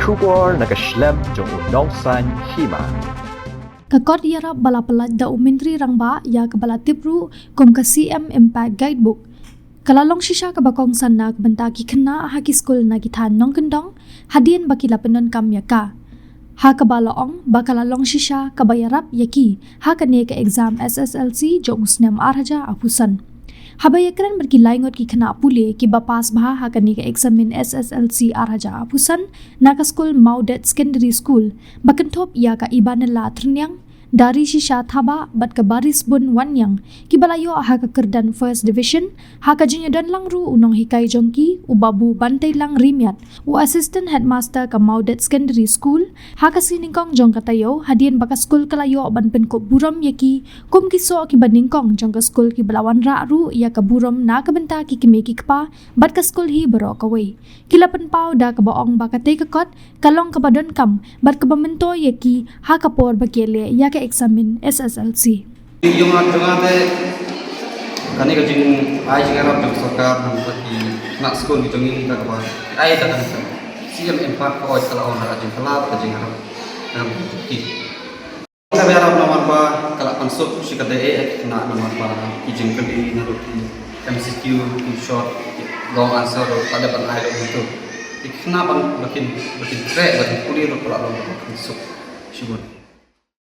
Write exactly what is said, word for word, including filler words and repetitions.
Khubor na ka shlem jong u Nongsaiñ Hima. Ka kot ïarap ba la pyllait da u Myntri Rangbah ïa kaba la tip ruh kum ka C M Impact Guidebook ka la long shisha kaba kongsan na ka bynta ki khynnah ha ki skul na ki thaiñ nongkyndong hadien ba ki la pyndonkam ïa ka, ha kaba la ong ba ka la long shisha kaba ïarap ïa ki ha kane ka exam S S L C jong u snem ar hajar arphew san. Haba ïakren bad ki laingut ki khynnah pule kiba pass bha ha kane ka eksamin S S L C ar hajar arphew san na ka skul Mawdet Secondary School ba kynthup ïa ka Ibanella Tyrniang, Darishisha Thabah bad ka Barisbun Wanniang kiba la ïoh ha ka kyrdan First Division, ha ka jingïadon lang ruh u nonghikai jong ki, u Babu Banteilang Rimiat, u Assistant Headmaster ka Mawdet Secondary School, ha ka sngi nyngkong jong ka taïew hadien ba ka skul ka la ïoh ban pynkup burom ïa ki kum ki soh kiba nyngkong jong ka skul kiba la wanrah ruh ïa ka burom na ka bynta ki kmie ki kpa bad ka skul hi baroh kawei. Ki la pynpaw da kaba ong ba katei ka kot ka long kaba donkam bad kaba myntoi ïa ki ha ka por ba ki leh ïa ka eksamin S S L C. Jong nga, jong nga te kane ka jingai jingïarap jong sorkar, na ka bynta ki khynnah skul ki jong ngi, ka kaba ai da ka C M Impact ka oi ka la ong ka jingkylla ka jingïarap. Ka ïarap namar ba ka la pynsuk shi katdei eh ki khynnah namar ba ki jingkylli naduh ki M C Q, ki short, ki long answer ruh ka dei ban ai lut mynta. Ki khynnah ban, ba kin, ba kin treh, ba kin pule ruh ka la long ba pynsuk shibun.